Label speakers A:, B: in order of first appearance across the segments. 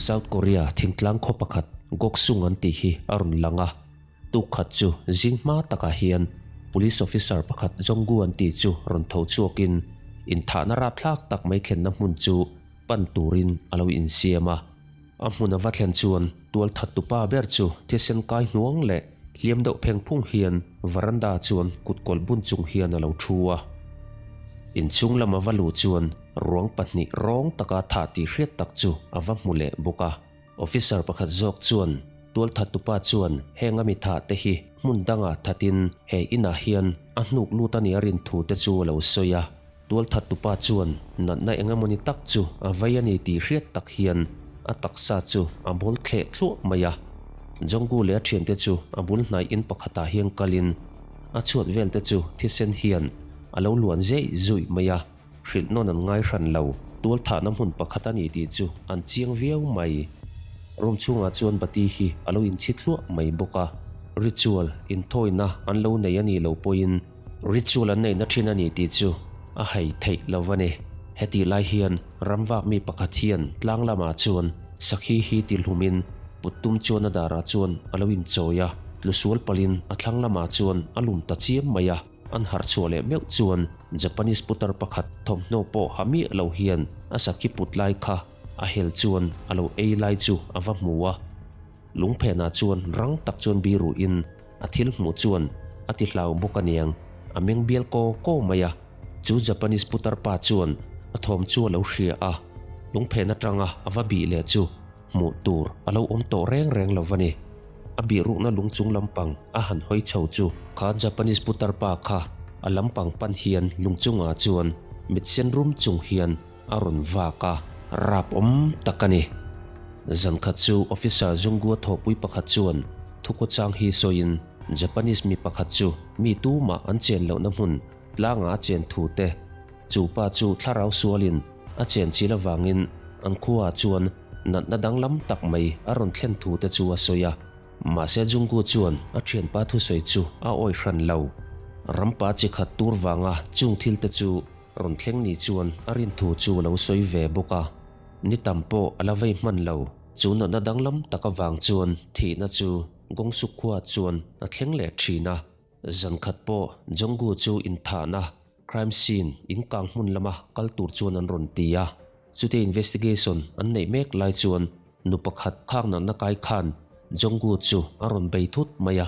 A: South Korea thingtlang khaw pakhat Goksung an tih hi a rawn lang a. Tuk khat chu zing hma takah hian Police officer pakhat Jonggu an tih chu rawn tho chhuakin inthahna rapthlak tak mai thlenna hmun chu pan turin a lo insiam a. A hmun a va thlen chuan tualthattupa ber chu thisen kai hnuang leh hliam deuh pheng phung hian veranda chuan kutkawlh bun chung hian a lo thu a. Inchhung lam a va luh chuan ruang pahnih rawng taka thah tih hriat tak chu a va hmu leh bawk a. Officer pakhat zawk chuan tualthattupa chuan heng a mi thah te hi hmun dangah thatin he inah hian a hnuk lut a nih a rin thu te chu a lo sawi a. Tualthattupa chuan natna eng emawni tak chu a vei a ni tih hriat tak hian a taksa chu a bawl thleh thluah mai a. Jonggu leh a thiante chu a bul hnai in pakhatah hian kalin a chhuat vel te chu thisen hian a lo luan zeih zuih mai a, hrilh nawn an ngai hran lo. Tualthahna hmun pakhat a ni tih chu an chiang viau mai. Room chhungah chuan bati hi a lo inchhi thluah mai bawk a, ritual inthawina an lo nei a nih loh pawhin, Ritual an neihna thin a ni tih chu a hai theih lo a ni. Hetih lai hian ramvak mi pakhat hian tlang lamah chuan sakhi hi ti hlumin put tum chuan a darah chuan a lo inchawi a, tlusual palhin a thlang lamah chuan a lum ta chiam mai a. An harh chhuah leh meuh chuan Japanese putar pakhat thawmhnaw pawh ha miah lo hian a sakhi put lai kha a hel chuan a lo ei lai chu a va hmu a. Lungphenah chuan rang tak chuan biruhin A thil hmuh chuan a ti hlau bawk aniang, a meng bial kaw kaw mai a. Chu Japanese putar pa chuan a thawm chu a lo hria a, lungphen atanga a va bih leh chu hmuh tur a lo awm tawh reng reng lo va ni. A bih rukna lung chung lampang a han hawi chho chu kha Japanese putar pa kha a lampang pan hian lung chungah chuan mit sen rum chung hian a rawn vak a, rap awm tak a ni. Zan khat chu Officer Zungua thawhpui pakhat chuan thukhawchang hi sawiin Japanese mi pakhat chu mi tumah an chen lohna hmun tlangah a chen thu te, chu pa chu thlarau sualin a chen chil avangin an khuaah chuan natna danglam tak mai a rawn thlen thu te chu a sawi a. Mahse Jungkook chuan a thianpa thusawi chu a awih hran lo. Rampa chi khat tur vanga chung thil te chu Rawn thleng ni chuan a rin thu chu a lo sawi ve bawk a, ni tam pawh a la vei hman lo. Chu natna danglam tak avang chuan thihna chu Gongsu khua chuan a thleng leh thin a. Zan khat pawh Jonggu chu inthahna, crime scene, in kang hmun lama kal tur chuan an rawn ti a. Chutia investigation an neih mek lai chuan nu pakhat khang natna kai khan Jonggu chu a rawn bei thut mai a.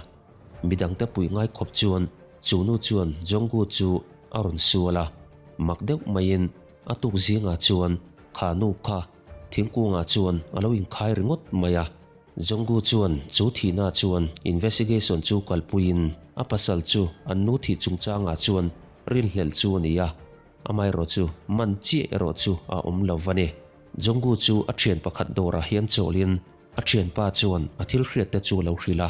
A: Midangte puih ngai khawp chuan chu nu chuan Jonggu chu a rawn sual a, mak deuh maiin a tuk zingah chuan kha nu kha thingkungah chuan a lo inkhai ringawt mai a. Jonggu chuan chu thihna chuan investigation chu kalpuiin a pasal chu an nu thih chungchangah chuan rinhlelh chu a ni a, amaherawh chu man chiah erawh chu a awm lo va ni. Jonggu chu a thian pakhat dawrah hian chawlhin a thianpa chuan a thil hriat te chu a lo hrilh a.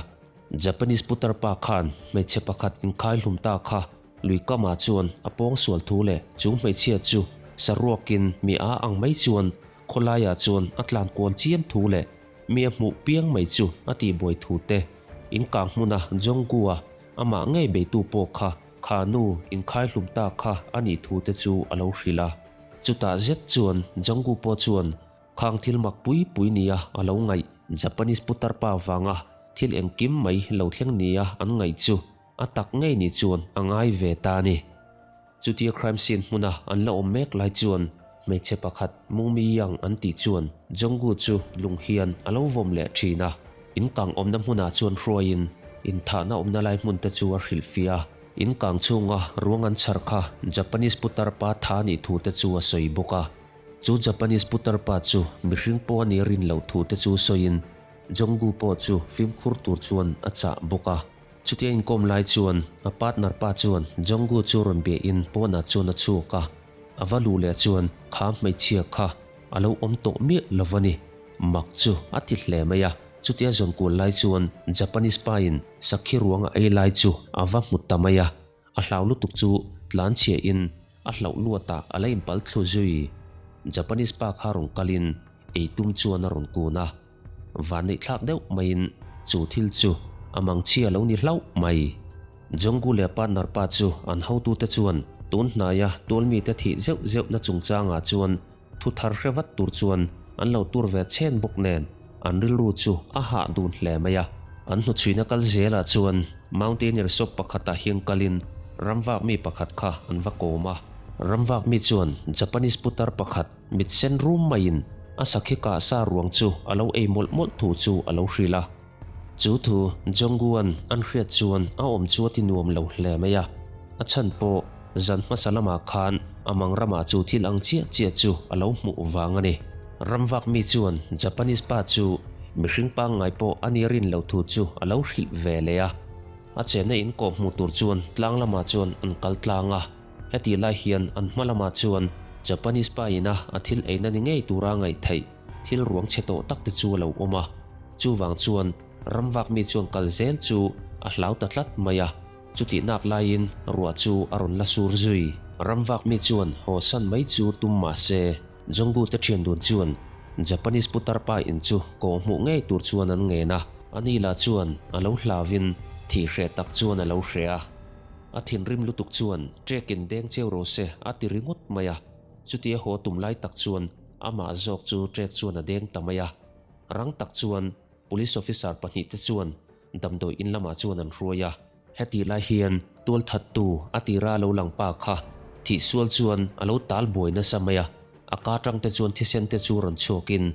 A: Japanese putar pa khan hmeichhe pakhat inkhai hlum ta kha lui kamah chuan a pawng sual thu leh chung hmeichhia chu saruakin mi a ang mai chuan khawlaiah chuan a tlan kual chiam thu leh mi a hmuh piang mai chu a tihbuai thu te in kang hmuna Jonggu-a amah ngei beitu pawh kha kha nu inkhai hlum ta kha a nih thu te chu a lo hrilh a. Chutah zet chuan Jonggu pawh chuan Khang thil mak pui pui nia a lo ngaih Japanese putar pa vanga thil engkim mai lo thleng nia an ngaih chu a tak ngei ni chuan a ngai ve ta a ni. Chutia crime scene hmuna an la awm mek lai chuan hmeichhe pakhat Mungmi Yang an tih chuan Jonggu chu lung hian a lo vawm leh thin a. In kang awmna hmunah chuan hruaiin inthahna awmna lai hmun te chu a hrilhfiah a. In kang chhunga ruang an chhar kha Japanese putar pa tha nih thu te chu a sawi bawk a. Chu Japanese putar pa chu mihring pawh a nih rin loh thu te chu sawiin Jonggu pawh chu fimkhur tur chuan a chah bawk a. Chutia inkawm lai chuan a partner pa chuan Jonggu chu rawn biahin pawnah chuan a chhuak a. A va luh leh chuan kha hmeichhia kha a lo awm tawh miah lo va ni. Mak chu a ti hle mai a. Chutia zawn kual lai chuan Japanese pa in sakhi ruang a ei lai chu a va hmu ta mai a. A hlau lutuk chu tlan chhiahin a hlauh luatah a la inpal thlu zui. Japanese pa kha rawn kalin ei tum chuan a rawn kun a, vanneih thlak deuh maiin chu thil chu a mangchhia lo ni hlauh mai. Jonggu leh a partner pa chu an hotute chuan tun hnaia tualmite thih zeuh zeuhna chungchangah chuan thu thar hre vat tur chuan an lo tur ve chhen bawk nen an rilru chu a hah dun hle mai a. An hnuchhuina kal zelah chuan mountaineer shop pakhatah hian kalin ramvak mi pakhat kha an va kawm a. Ramvak mi chuan Japanese putar pakhat mit sen rum maiin a sakhi kah sa ruang chu a lo ei mawlh mawlh thu chu a lo hrilh a. Chu thu Jonggu-a'n an hriat chuan a awm chu a ti nuam lo hle mai a, a chhan pawh zan hmasa lamah khan a mang ramah chu thil ang chiah chiah chu a lo hmuh vang a ni. Ramvak mi chuan Japanese pa chu mihring pangngai pawh a ni rin lo thu chu a lo hrilh ve leh a. A chenna in kawh hmuh tur chuan tlang lamah chuan an kal tlang a, hetih lai hian an hma lamah chuan Japanese pa ina a thil eina ni ngei tura ngaih theih thil ruang chhe tawh tak te chu a lo awm a. Chuvang chuan ramvak mi chuan kal zel chu a hlau ta tlat mai a, chutih nak laiin ruah chu a rawn la sur zui. Ramvak mi chuan haw san mai chu tum mah se, Jonggu te thian dun chuan Japanese putar pa in chu kawh hmuh ngei tur chuan an ngen a, ani lah chuan a lo hlauvin thih hreh tak chuan a lo hre a. A thinrim lutuk chuan ṭekin deng cheu rawh se a ti ringawt mai a, chutia haw tum lai tak chuan amah zawk chu ṭek chuan a deng ta mai a. Rang tak chuan Police Officer pahnihte chuan damdawi in lamah chuan an hruai a. Hetih lai hian tualthattu a tira lo lang pa kha thih sual chuan a lo tal buai nasa mai a, a ka tangte chuan thisen te chu rawn chhuakin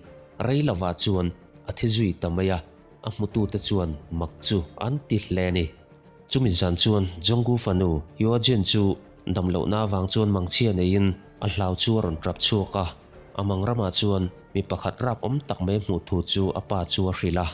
A: rei lovah chuan a thi zui ta mai a, a hmutute chuan mak chu an ti hle a ni. Chumi zan chuan Jonggu fanu Hyoajin chu damlohna avang chuan mangchhia neiin a hlau chu a rawn tap chhuak a. A mang ramah chuan mi pakhat rap awm tak mai hmuh thu chu a pa chu a hrilh a.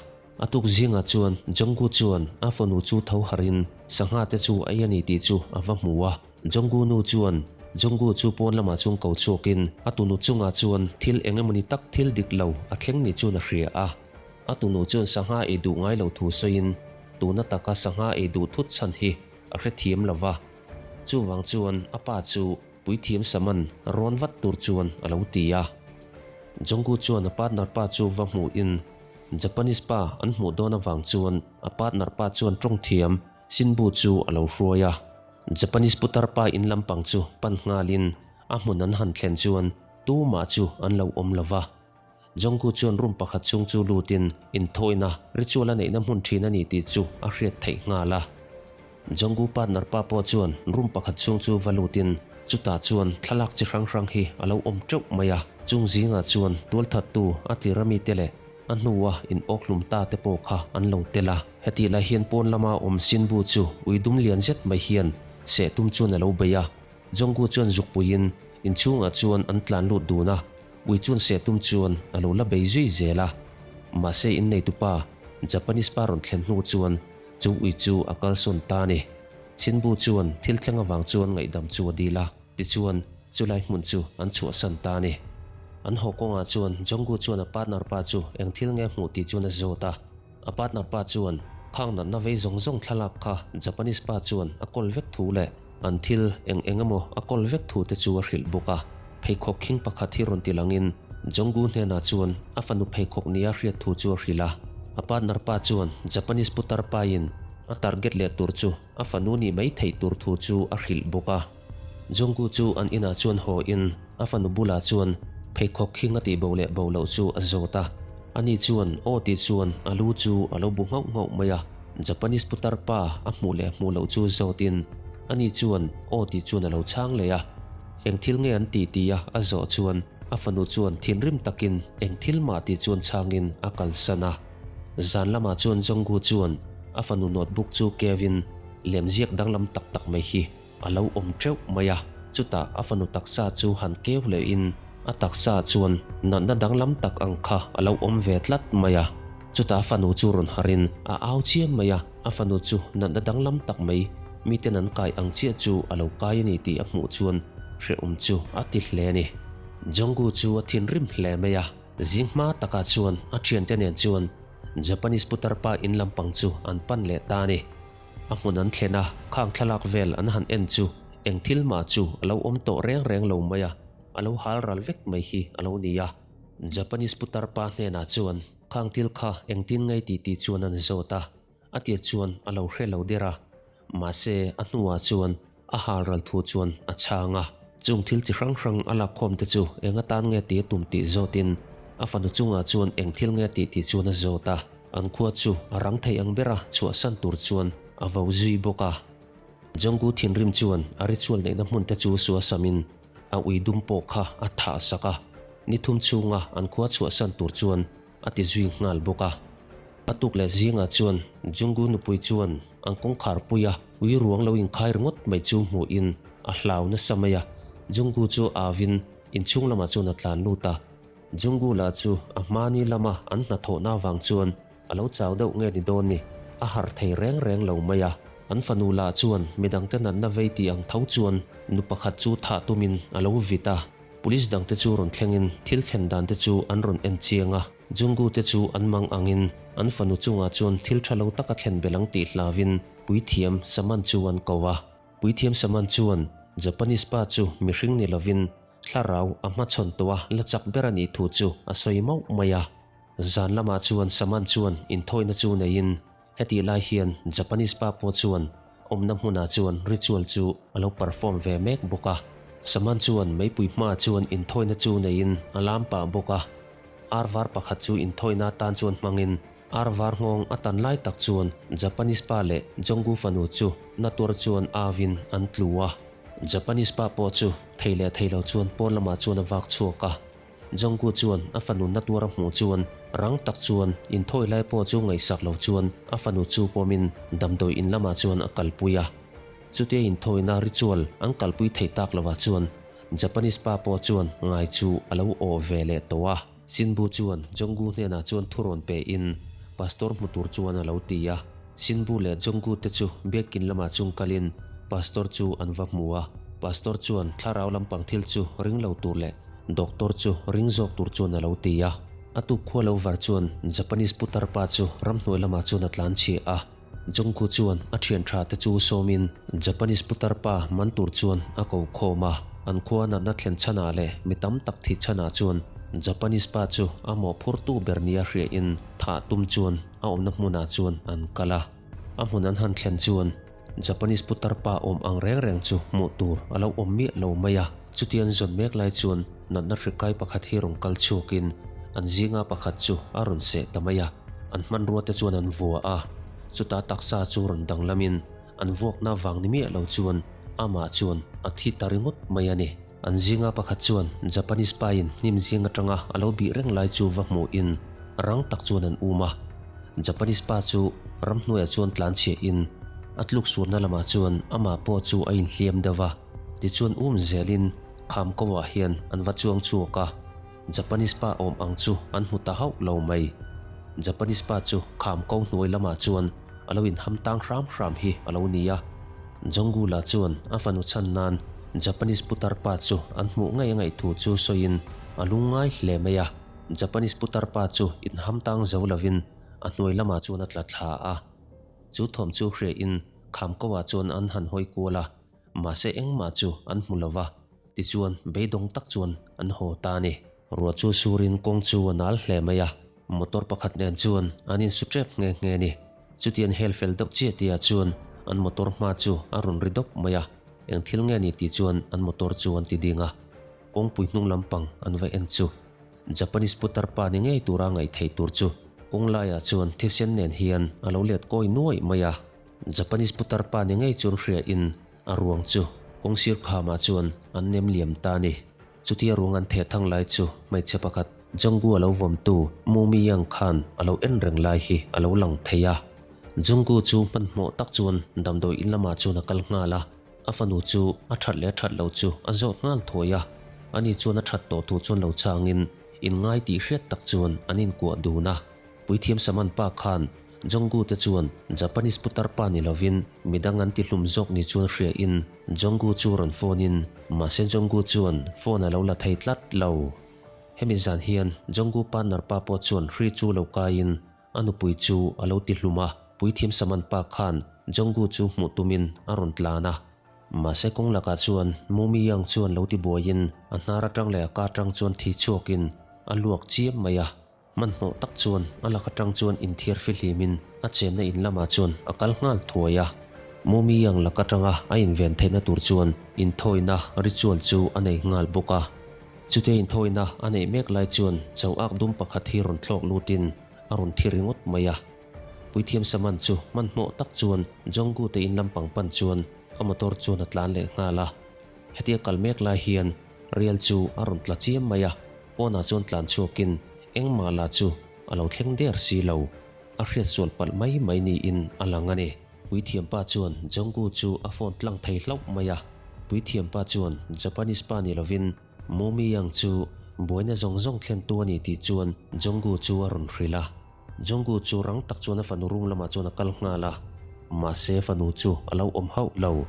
A: A tuk zingah chuan Jonggu chuan a fanu chu tho harhin sangha te chu a ei a ni tih chu a va hmu a. Jonggu nu chuan Jonggu chu pawn lamah chuan ko chhuakin a tunu chungah chuan thil eng emawni tak thil dik lo a thleng ni chuan a hria a. A tunu chuan sangha ei duh ngai lo thu sawiin tuna taka sangha ei duh thut chhan hi a hrethiam lo va. Chuvang chuan a pa chu Puithiam Saman rawn vat tur chuan a lo ti a. Jonggu chuan a partner pa chu va hmuhin Japanese pa an hmuh dawn avang chuan a partner pa chuan tawng thiam Sinbu chu a lo hruai a. Japanese putar pa in lampang chu pan nghalin a hmun an han thlen chuan tumah chu an lo awm lo va. Jonggu chuan room pakhat chhung chu lutin inthawina ritual a neihna hmun thin a ni tih chu a hriat theih nghal a. Jonggu partner pa pawh chuan room pakhat chhung chu va lutin chutah chuan thlalak chi hrang hrang hi a lo awm teuh mai a. Chung zingah chuan tualthattu a tira mite leh a hnua in awkhlum ta te pawh kha an lo tel a. Hetih lai hian pawn lama awm Sinbu chu ui dum lian zet mai hian seh tum chuan a lo bei a. Jonggu chuan zukpuiin inchhungah chuan an tlan lut dun a. Ui chuan seh tum chuan a lo la bei zui zel a, mahse inneitupa Japanese pa rawn thlen hnu chuan chu ui chu a kalsawn ta a ni. Sinbu chuan thil thleng avang chuan ngaihdam chu a dil a, tichuan chulai hmun chu an chhuahsan ta a ni. An haw kawngah chuan Jonggu chuan a partner pa chu eng thil nge hmuh tih chuan a zawt a. A partner pa chuan khang natna vei zawng zawng thlalak kha Japanese pa chuan a kawl vek thu leh an thil eng eng emaw a kawl vek thu te chu a hrilh bawk a. Pheikhawk khing pakhat hi rawn ti langin Jonggu hnenah chuan a fanu pheikhawk nia hriat thu chu a hrilh a. A partner pa chuan Japanese putar pain a target leh tur chu a fanu nih mai theih tur thu chu a hrilh bawk a. Jungkook chu an inah chuan haw in a fanu bulah chuan pheikhawk khing a tih bo leh bo loh chu a zawt a. Ani chuan aw tih chuan a lu chu a lo bu nghauh nghauh mai a. Japanese putar pa a hmuh leh hmuh loh chu zawt in ani chuan aw tih chuan a lo chhang leh a. Eng thil nge an tih tia a zawh chuan a fanu chuan thinrim takin eng thil mah tih chuan chhangin a kalsan a. Zan lamah chuan Jungkook chuan a fanu notebook chu keu in lemziak danglam tak tak mai hi A lo awm teuh mai a, chutah a fanu taksa chu han keu lehin a taksa chuan natna danglam tak ang kha a lo awm ve tlat mai a. Chutah a fanu chu rawn harin a au chiam mai a, a fanu chu natna danglam tak mai miten an kai ang chiah chu a lo kai a ni tih a hmuh chuan hrehawm chu a ti hle a ni. Jonggu chu a thinrim hle mai a, zing hma takah chuan a thiante nen chuan Japanese putar pa in lampang chu an pan leh ta a ni. A hmun an thlen a, khang thlalak vel an han en chu eng thil mah chu a lo awm tawh reng reng lo mai a, a lo hal ral vek mai hi a lo ni a. Japanese putar pa hnenah chuan khang thil kha engtin ngei tih tih chuan an zawt a, a tir chuan a lo hre lo der a, mahse a hnuah chuan a hal ral thu chuan a chhang a. Chung thil chi hrang hrang a lakkhawm te chu eng atan nge tih a tum tih zawtin. A fanu chungah chuan eng thil nge tih tih chuan a zawt a, an khua chu a rang thei ang bera chhuahsan tur chuan a vo zui bawk a. Junggu thinrim chuan a ritual neihna hmun te chu suasamin a ui dum pawh kha a thah sak a, ni thum chhunga an khua chhuahsan tur chuan a ti zui nghal bawk a. A tuk leh zingah chuan Junggu nupui chuan an kawngkhar puia ui ruang lo inkhai ringawt mai chu hmuhin a hlau nasa mai a, Junggu chu avin inchhung lamah chuan a tlan lut a. Junggu lah chu a hmani lama an hnathawhna avang chuan a lo chau deuh nge ni dawn ni, a harh thei reng reng lo mai a. An fanu lah chuan midangte natna vei tih ang tho chuan nu pakhat chu thah tumin a lo vit a. Police dangte chu rawn thlengin thil thlen dan te chu an rawn en chiang a, Junggu te chu an mang angin an fanu chungah chuan thil tha lo taka thlen belh ang tih hlauin puithiam Saman chu an ko a. Puithiam Saman chuan Japanese pa chu mihring ni lovin thlarau a hmachhawn tawh a la chak ber a nih thu chu a sawi mauh mai a. Zan lamah chuan Saman chuan inthawina chu neiin Hetih lai hian Japanese pa pawh chuan awmna hmunah chuan ritual chu a lo perform ve mek bawk a. Saman chuan meipui hmaah chuan inthawina chu neiin a lam pah bawk a. Ar var pakhat chu inthawina atan chuan hmangin ar var nghawng a tan lai tak chuan Japanese pa leh Jonggu fanu chu na tuar chuan auin an tlu a. Japanese pa pawh chu thei leh thei lo chuan pawn lamah chuan a vak chhuak a. Jungkook chuan a fanu na tuar a hmuh chuan rang tak chuan inthawi lai pawh chu ngaihsak lo chuan a fanu chu pawmin damdawi in lamah chuan a kalpui a. Chutia inthawina ritual an kalpui theih tak lovah chuan Japanese pa pawh chuan ngai chu a lo awh ve leh tawh a. Sinbu chuan Jungkook hnenah chuan thurawn pe in pastor hmu tur chuan a lo ti a. Sinbu leh Jungkook te chu biakinn lamah chung kalin pastor chu an va hmu a. Pastor chuan thlarau lampang thil chu ring lo tur leh Doctor chu ring zawk tur chuan a lo ti a. A tuk khua lo var chuan Japanese putar pa chu ramhnuai lamah chuan a tlan chhiah a. Jungkook chuan a thian tha te chu sawmin Japanese putar pa man tur chuan a ko khawm a. An khua natna thlen chhanah leh mi tam tak thih chhanah chuan Japanese pa chu a mawhphurtu ber nia hriain thah tum chuan a awmna hmunah chuan an kal a. A hmun an han thlen chuan Japanese putar pa awm ang reng reng chu hmuh tur a lo awm miah lo mai a. Chuti an zawn mek lai chuan natna hrikai pakhat hi rawn kal chhuakin an zinga pakhat chu a rawn seh ta mai a. An hmanrua te chuan an vua a, chutah taksa chu rawn danglamin an vuakna vang ni miah lo chuan amah chuan a thi ta ringawt mai a ni. An zinga pakhat chuan Japanese pain hnim zing atanga a lo bih reng lai chu va hmuhin rang tak chuan an um a. Japanese pa chu ramhnuaiah chuan tlanchhiahin a tluk sualna lamah chuan amah pawh chu a inhliam deuh a. Tichuan um zelin kham ko ah hian an va chuang chhuak a, Japanese pa awm ang chu an hmu ta hauh lo mai. Japanese pa chu kham ko hnuai lamah chuan a lo inham tang hram hram hi a lo ni a. Jongula chuan a fanu chhan nan Japanese putar pa chu an hmuh ngei a ngaih thu chu sawiin a lungngai hle mai a. Japanese putar pa chu inham tang zo lovin a hnuai lamah chuan a tla thla a. Chu thawm chu hriain kham ko ah chuan an han hawi kual a. Mahse engmah chu an hmu lo va, tichuan beidawng tak chuan an haw ta a ni. Ruah chu surin kawng chu a nal hle mai a, motor pakhat nen chuan an insu tep nghe nghe a ni. Chuti an hel fel deuh chiah tihah chuan an motor hma chu a rawn ri dawp mai a, eng thil nge ni tih chuan an motor chu an ti ding a, kawngpui hnung lampang an va en chu Japanese putar pa ni ngei tura ngaih theih tur chu kawng laiah chuan thisen nen hian a lo let kawi nuaih mai a. Japanese putar pa ni ngei chuan hria in a ruang chu kawng sir khamah chuan an nem liam ta a ni. Chutia ruang an theh thang lai chu hmeichhe pakhat Junggu a lo vawmtu Mu Mi Yang khan a lo en reng lai hi a lo lang thei a. Junggu chu hmanhmawh tak chuan damdawi in lamah chuan a kal nghal a, a fanu chu a that leh a that lo chu a zawt nghal thuai a. Ani chuan a that tawh thu chuan lo changin inngai tih hriat tak chuan an inkuah dun a. Puithiam Saman pa khan Junggu te chuan Japanese putar pa ni lovin midang an ti hlum zawk ni chuan hria in Junggu chu rawn phone in mahse Junggu chuan phone a lo la thei tlat lo. Hemi zan hian Junggu partner pa pawh chuan hri chu lo kai in a nupui chu a lo ti hlum a, Puithiam Saman pa khan Junggu chu hmuh tum in a rawn tlan a. Mahse kawng lakah chuan Mumi Yang chuan lo ti buai in a hnar atang leh a ka atang chuan thi chhuak in a luak chiam mai a. Hmanhmawh tak chuan a lak atang chuan inthiar fihlimin a chenna in lamah chuan a kal nghal thuai a. Mumi ang lak atanga a inven theihna tur chuan inthawina ritual chu a nei nghal bawk a. Chutia inthawina a neih mek lai chuan chau ak dum pakhat hi rawn thlawk lutin a rawn thi ringawt mai a. Puithiam Saman chu hmanhmawh tak chuan Jonggu te in lampang pan chuan a motor chuan a tlan leh nghal a. Hetia kal mek lai hian rial chu a rawn tla chiam mai a, pawnah chuan tlan chhuakin engmah lah chu a lo thleng der si lo. A hriat sual palh mai mai niin a lang a ni. Puithiam pa chuan Jonggu chu a phone tlang thei hlauh mai a. Puithiam pa chuan Japanese pa ni lovin Mumi Yang chu buaina zawng zawng thlentu a ni tih chuan Jonggu chu a rawn hrilh a. Jungkook chu rang tak chuan a fanu room lamah chuan a kal nghal a, mahse fanu chu a lo awm hauh lo.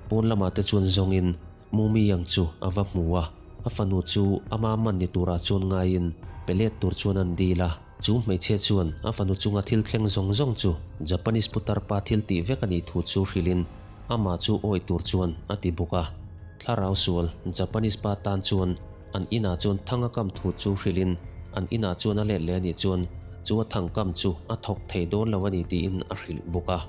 A: Pawn lamah te chuan zawngin Mumi Yang chu a va hmu a, a fanu chu ama man ni turah chuan ngaiin pe let tur chuan an dil a. Chu hmeichhia chuan a fanu chunga thil thleng zawng zawng chu Japanese putar pa thil tih vek a nih thu chu hrilhin amah chu awih tur chuan a ti bawk a. Thlarau sual Japanese pa tan chuan An inah chuan thang a kam thu chu hrilhin an inah chuan a let leh a nih chuan chu a thang kam chu a thawk thei dawn lo a ni tiin a hrilh bawk a.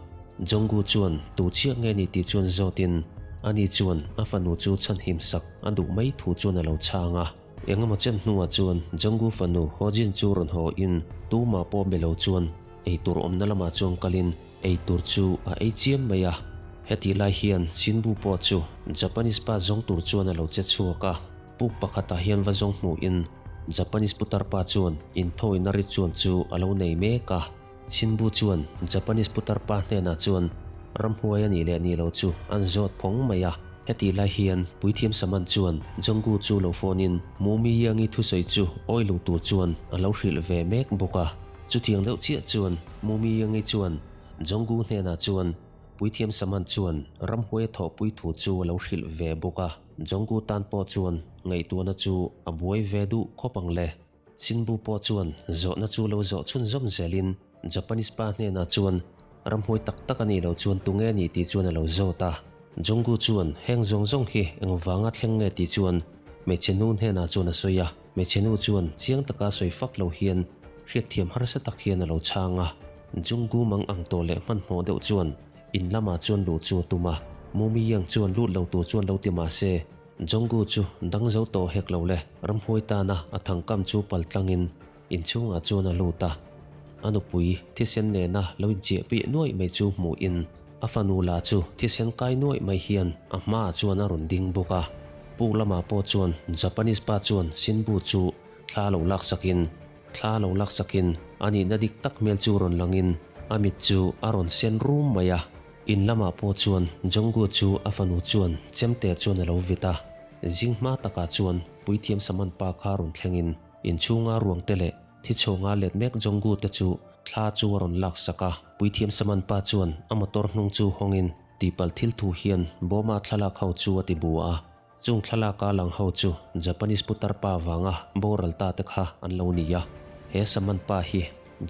A: Jonggu chuan tu chiah nge ni tih chuan zawtin ani chuan a fanu chu chhanhim sak a duh mai thu chuan a lo chhang a. Engemaw chen hnuah chuan Jonggu fanu Hojin chu rawn haw in tumah pawh be lo chuan eitur awmna lamah chuan kalin eitur chu a ei chiam mai a. Hetih lai hian Shinbu pawh chu Japanese pa zawng tur chuan a lo che chhuak a. Puk pakhatah hian va zawng hmuhin Japanese putar pa chuan inthawina ritual chu a lo nei mek a. Shinbu chuan Japanese putar pa hnenah chuan ramhuai a nih leh nih lo chu an zawt phawng mai a. Hetih lai hian Puithiam Saman chuan Jonggu chu lo phone in Mumi Yangi thusawi chu awi lo tur chuan a lo hrilh ve mek bawk a. Chutiang deuh chiah chuan Mumi Yangi chuan Jonggu hnenah chuan Puithiam Saman chuan ramhuai a thawhpui thu chu a lo hrilh ve bawk a. Jonggu tan pawh chuan ngaihtuahna chu a buai ve duh khawp ang le. Shinbu pawh chuan zawhna chu lo zawh chhunzawm zelin Japanese pa hnenah chuan ramhuai tak tak a nih loh chuan tunge a nih tih chuan a lo zawt a. Jonggu chuan heng zawng zawng hi engvanga thleng nge tih chuan hmeichhe nu hnenah chuan a sawi a. Hmeichhe nu chuan chiang taka sawi fak lo hian hriatthiam harsa tak hian a lo chhang a. Junggu mang ang tawh leh hmanhmawh deuh chuan In lamah chuan luh chu a tum a, Mumi Yang chuan lut lo tur chuan lo ti mah se, Jonggu chu dang zo tawh hek lo le, ramhuai tana a thangkam chu pal tlangin inchhungah chuan a lut a. A nupui thisen nena lo inchiah piah nuaih mai chu hmuhin a fanu lah chu thisen kai nuaih mai hian a hmaah chuan a rawn ding bawk a. Puk lamah pawh chuan Japanese pa chuan Shinbu chu thla lo laksakin Thla lo laksakin a nihna dik tak hmel chu rawn langin a mit chu a rawn sen rum mai a. In lamah pawh chuan Jonggu chu a fanu chuan chemte chuan a lo vit a. Zing hma takah chuan Puithiam Saman pa kha rawn thlengin inchhunga ruangte leh thichhawnga let mek Jonggu te chu thla chu a rawn laksak a. Puithiam Saman pa chuan a motor hnung chu hawngin tihpalh thil thu hian bawma thlalak ho chu a ti bu a. Chung thlalaka lang ho chu Japanese putar pa vanga boral ta te kha an lo ni a, he Saman pa hi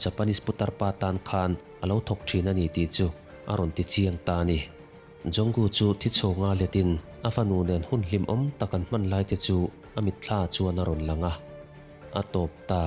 A: Japanese putar pa tan khan a lo thawk thin a ni tih chu a rawn ti chiang ta a ni. Jonggu chu thi chhawnga letin a fanu nen hun hlimawm tak an hman lai te chu a mitthla chuan a rawn lang a, a tawp ta.